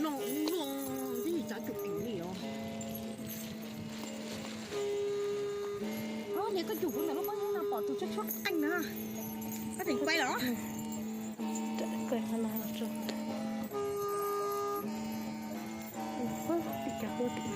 Noj noj twb yog cov cus eem li os. Niam koj cus kuv ntawm lub pob zeb no pom tus tshuab tshuab qeej na. Koj teem kuaib los? Tim cov huab tim.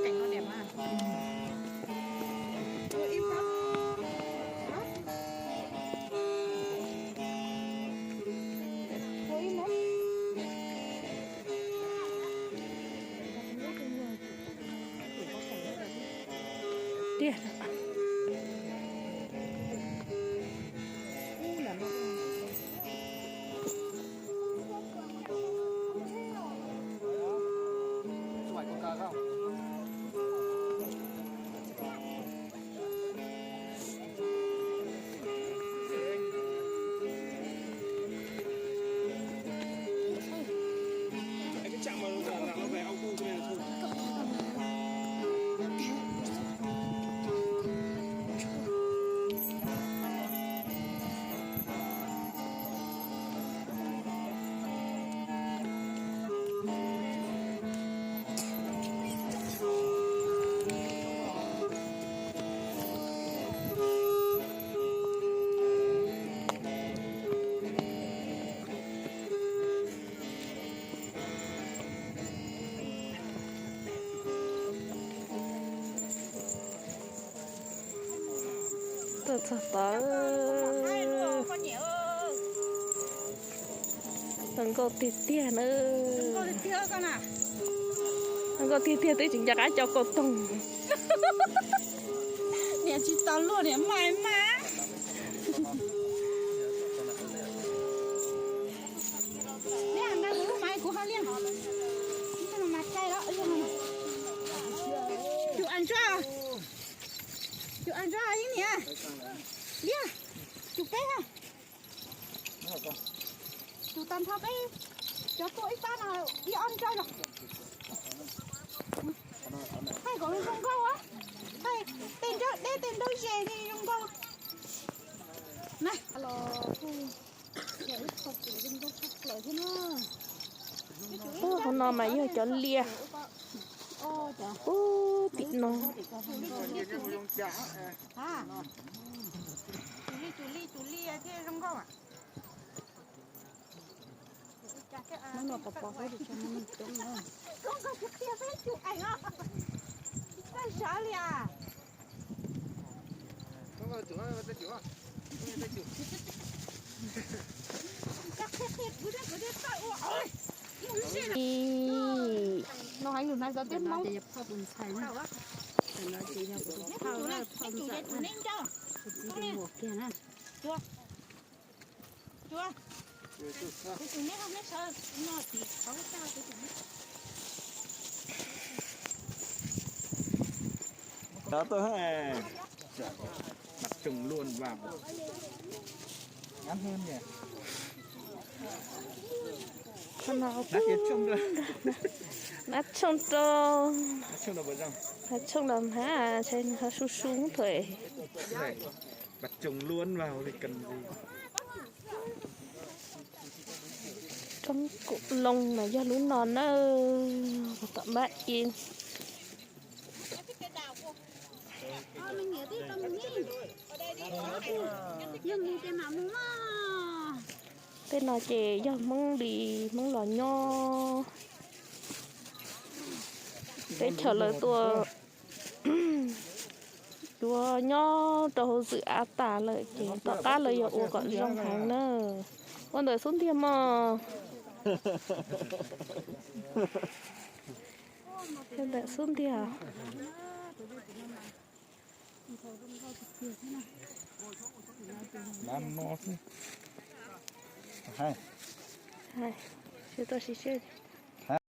Cảnh nó đẹp mà. Ôi, im lắm. Hả? Ôi, im lắm. Tiag. Tuaj txog tod. Zoo nkauj tiag tiag na. Zoo nkauj tiag tiag twb tsis nco qab coj kauj toog. Niam tsis tau luaj niam mas mas. Liaj, nqa kuv lub mas kuv ho liaj. Cus as ntsuab, cus as ntsuab ib niam. Liaj, cus peb ha. Cus tag nrho peb cov tuaj ib pab no ib ob nrawj no. Thaij kom zoo nkauj, thaij tej nrawj deb tej nrawj ze li zoo nkauj na. Ub, hauv no mas yog cov liaj. Ub, tim no. Hnub no pos pos saib cov no coob na. Koj qhia peb cus eem os. Koj zav li as. Koj qhia qhia kuv thiab kuv thiaj txawj ua. Noj heev lus hnav zov tiab Hmoob. Neb kuv cus na, neb cus ces kuv neb ncauj. Cua. Cua. Kuv cus neb, neb sawv no tim qhov lub tag kuv cus neb. Đó tôi hát này. Mặt trùng luôn vào. Ngắn hơn nhỉ? Nab tshooj rau, nab tshooj rau hab, ntshe nws ho su su thuam. Mặt trùng luôn vào thì cần gì? Toob Kuv Loo mas yog lub no na, tom npab ib. Tej no ces yog Hmoob li, Hmoob los nyob, teb chaws lawv tua, yuav nyob rau hauv zwm av tas lawm ces tom qab lawv yuav ua kom zoo heev na. Ua ntawm xub ntiag mog. Ua ntawm xub ntiag. Sawv tuaj sib seb.